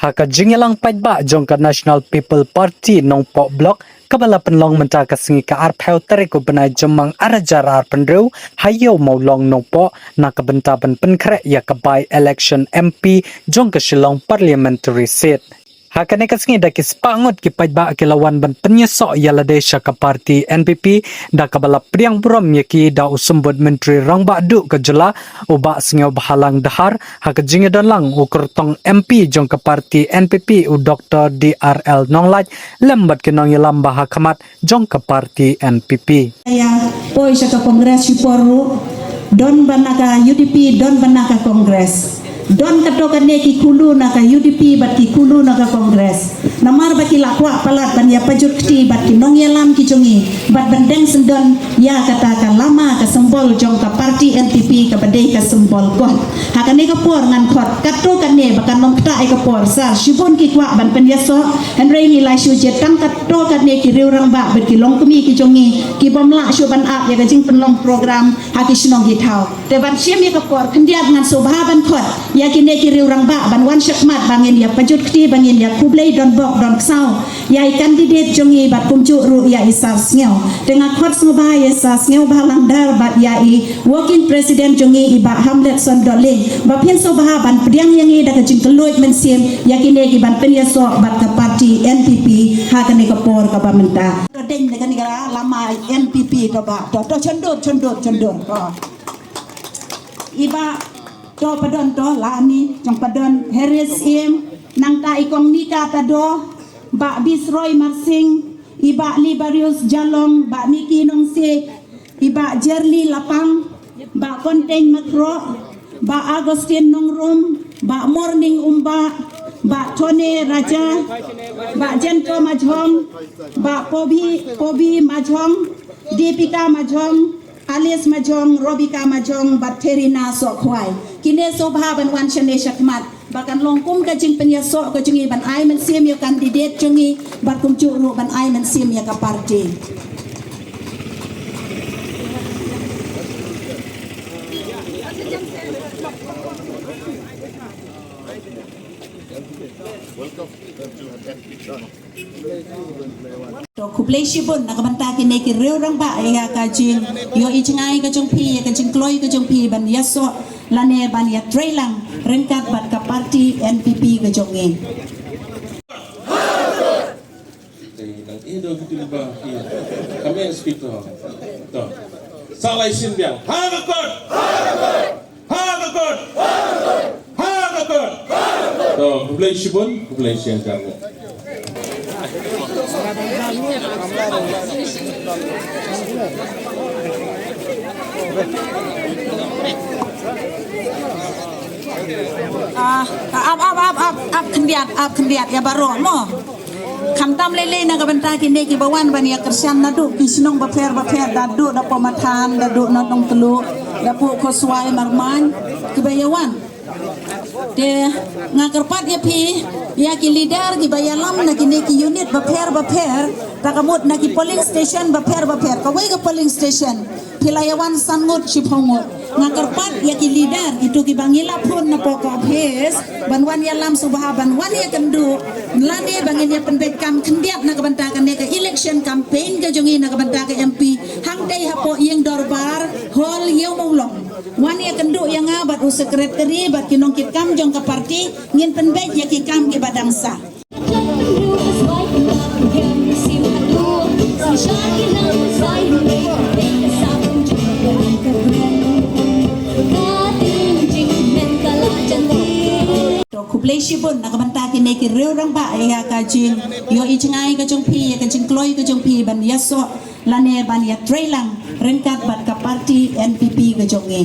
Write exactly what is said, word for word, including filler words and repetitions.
Ha ka jingïalang paidbah jong ka National People Party Nongpoh Block, kaba la pynlong mynta ka sngi ka arphew tarik u bnai Jymmang arhajar arphew hynriew, ha Ïew Mawlong Nongpoh, na ka bynta ban pynkhreh ïa ka by-election M P jong ka Shillong Parliamentary Seat. Ha kane ka sngi da ki spah ngut ki paidbah ki la wan ban pynïasoh ïa lade sha ka party N P P, da kaba la pdiang burom ïa ki da u Symbud Myntri Rangbah Duh ka jylla, u Bah Sniawbhalang Dhar, ha ka jingïadon lang u kyrtong M P jong ka party N P P, u Doktor D R L Nonglait, lem bad ki nongïalam ba ha khmat jong ka party N P P. Ïa poi sha ka Congress shipor ruh, don ba na ka U D P, don ba na ka Congress. Don kato kane ki khulu na ka U D P bad ki khulu na ka Congress. Namar ba ki la kwah palat ban ïa pajut kti bad ki nongïalam ki jong ngi, bad ban deng syndon ïa kata ka lama, ka symbol jong ka party N P P kaba dei ka symbol kot. Ha kane ka por ngan khot kato kane ba kan long kata ïa ka por, sa shibun ki kwah ban pynïasoh, hynrei ngi la shu jied tang kato kane ki riew rangbah bad ki longkmie ki jong ngi, ki bym lah shuh ban ap ïa ka jingpynlong program ha ki shnong ki thaw. Te ban shim ïa ka por khyndiat ngan sngewbha ban khot ïa kine ki riew rangbah ban wan shakhmat ba ngin ïa pajut kti, ba ngin ïa khublei donbok donksaw ïa i candidate jong ngi bad kumjuh ruh ïa i Sar Sngew. Te nga khot sngewbha ïa i Sar Sniawbhalang Dhar bad ïa i Working President jong ngi i Bah Hamletson Dohling, ba phin sngewbha ban pdiang ïa ngi da ka jingkylluid mynsiem ïa kine ki ban pynïasoh bad ka party N P P ha kane ka por kaba mynta. To deng da kane ka lama N P P to ba to, to chondot, chondot, chondot. To. I Bah to padon to lani, jong padon Harris Im, nangta i Kong Nika Tado, Bah Bisroy Marsing, i Bah Libarius Jalong, Bah Niki Nongsiej, i Bah Jerly Lapang, Bah Konteng Makhroh, Bah Augustine Nongrum, Bah Morning Umbah, Bah Tone Raja, Bah Jento Majhong, Bah Pobi, Pobi Majhong, Deepika Majhong, Alice Majhong, Robika Majhong, bad Therina Sohkhwai. Kine sngewbha ban wan shane shakhmat. Ba kan long kum ka jingpynïasoh ka jong ngi ban ai mynsiem ïa u candidate jong ngi, bad kumjuh ruh ban ai mynsiem ïa ka party. To khublei shibun na ka bynta kine ki riew rangbah ïa ka jingïohi jngai ka jong phi, ïa ka jingkloi ka jong phi ban ïasoh lane ban ïatreilang ryngkat bad ka party N P P ka jong ngi. Dang eh dang kitim ba ki. Kami speaker. To. Sa lai sien biang. Ha ka kot. Ha ka kot. Ha ka kot. To, khublei shibun, khublei shihajar nguh. Ah, ap, ap, ap, ap, ap khyndiat, ap khyndiat ïa baroh mo. Khamtam lei lei na ka bynta kine kiba wan ban ïa kyrshan naduh ki shnong bapher bapher, da duh da Poumathan, da duh na Nongtluh, da Phuhkhoswai, Marmain, kiba ïa wan. Te nga kyrpad ïa phi, ïa ki leader kiba ïalam na kine ki unit bapher bapher, da ka mut na ki polling station bapher bapher, kawei ka polling station phi la ïa wan san ngut shiphew ngut. Nga kyrpad ïa ki leader, itu kiba ngi la phone na poh ka office, ban wan ïalam sngewbha ban wan ïakynduh, lane ba ngin ïa pynbeit kam khyndiat na ka bynta kane ka election campaign ka jong ngi na ka bynta ka M P, hangtei hapoh ïing dorbar hall Ïew Mawlong. Wan ïakynduh ïa nga bad u secretary bad ki nongkitkam jong ka party, ngin pynbeit ïa ki kam kiba dang sah. To khublei shibun na ka bynta kine ki riew rangbah ïa ka jingïohi jngai ka jong phi, ïa ka jingkloi ka jong phi ban ïasoh lane ban ïatreilang ryngkat bad ka party N P P ka jong ngi.